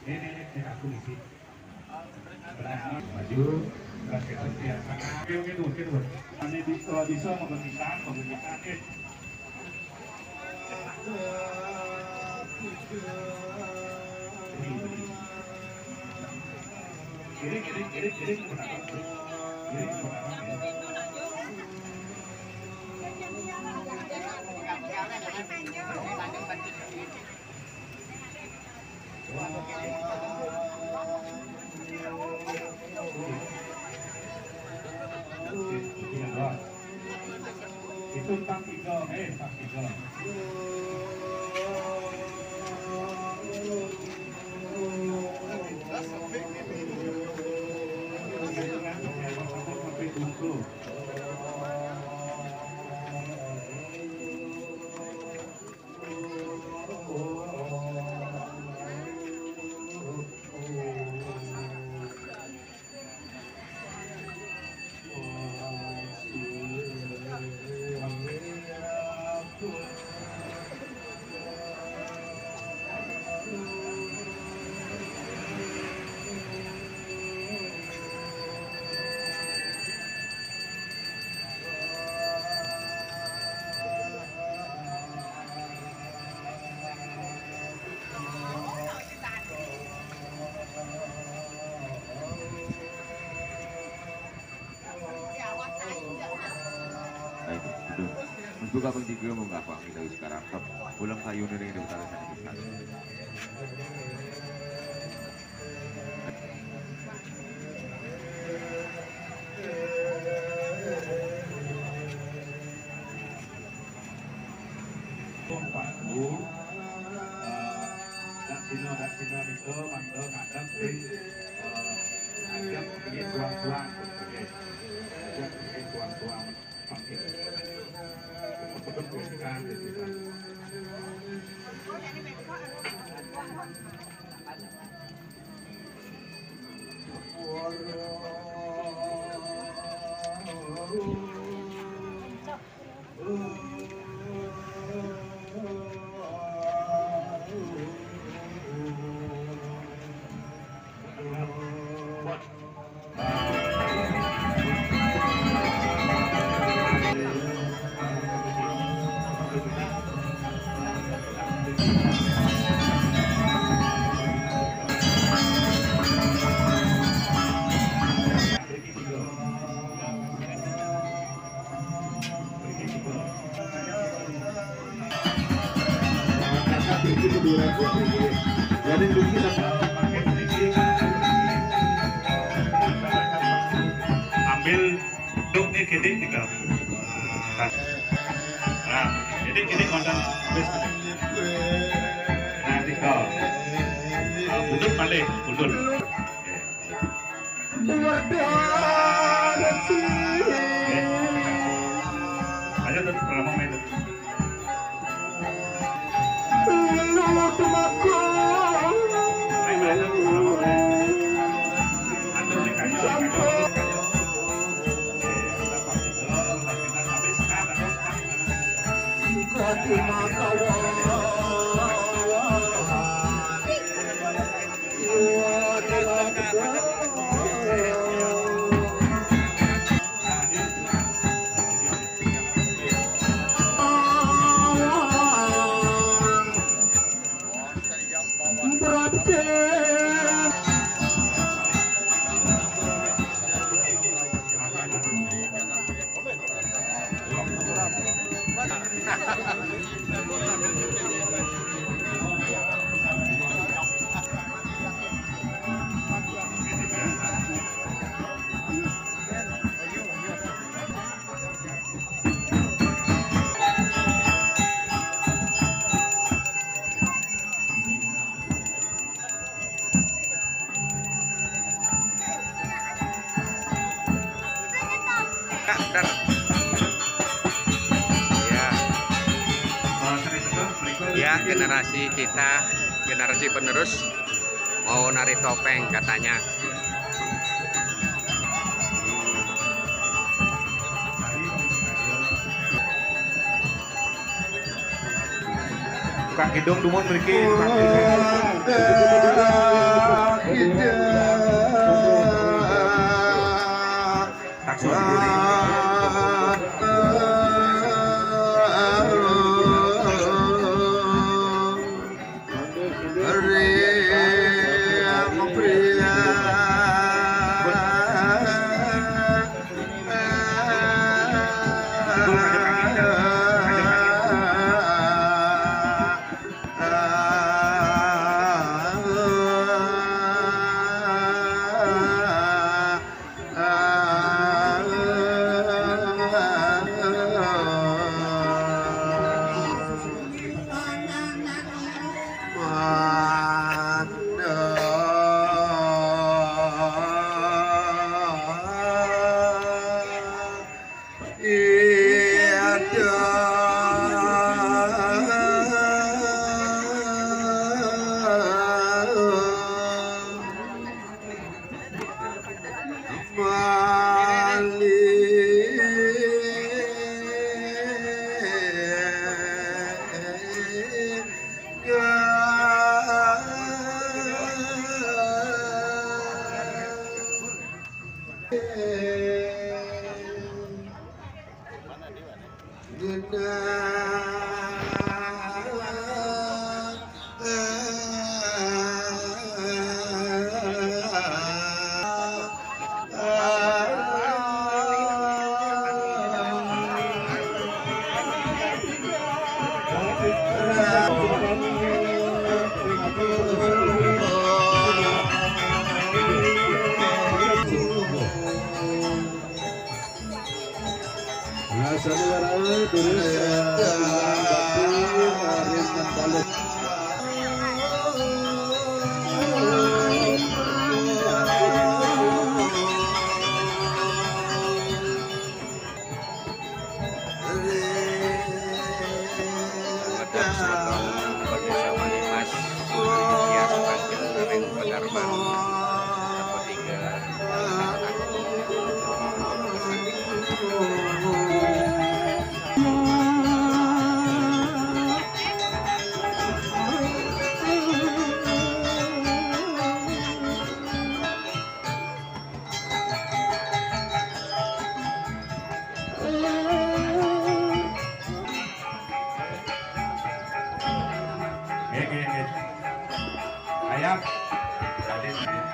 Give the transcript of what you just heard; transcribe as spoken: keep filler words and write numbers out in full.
Ini, ini, ini aku isi. Maju. Oke, oke, oke. Ini bisa, bisa menggantikan, menggantikan. Eh. Ini, ini. Ini, ini, ini, ini. Ini. Itu empat tiga, eh, empat tiga. Ayo, duduk. Mas buka pang tiga mau nggak, Pak? Kita sekarang pulang kayu nih, kita sana. Pak Bu, eh, dak sino, dak sino niku mangga ngadep sing, eh, ajak sedikit tuang-tuang, oke. Ajak sedikit tuang-tuang, oke. Bukan, gitu kan. Ambil duk ni kidik nika. Nah, kidik, kidik mantan habis. Nah, nika. Nah, mundur balik, mundur. Oke. Ayo, terus, terus, main, terus. Main, main, terus, terus, main. Aduh, nih, kayu, nih, kayu, nih, kayu. Oke, kita pasti dulu, pasti kita sampai sekarang. Kak, bentar. Ya. Ya, generasi kita, generasi penerus mau nari topeng katanya. Tukang kidung dumun mriki. Nah, sandiwara tulis, eh, Batu, eh, Rizman Talib. Ada Sodong, Bendesa Malimas, Ria Semakin, Ring Pegar Baru, Dapat Tiga, Nggih, nggih, nggih. Ayam. Tadi, tadi.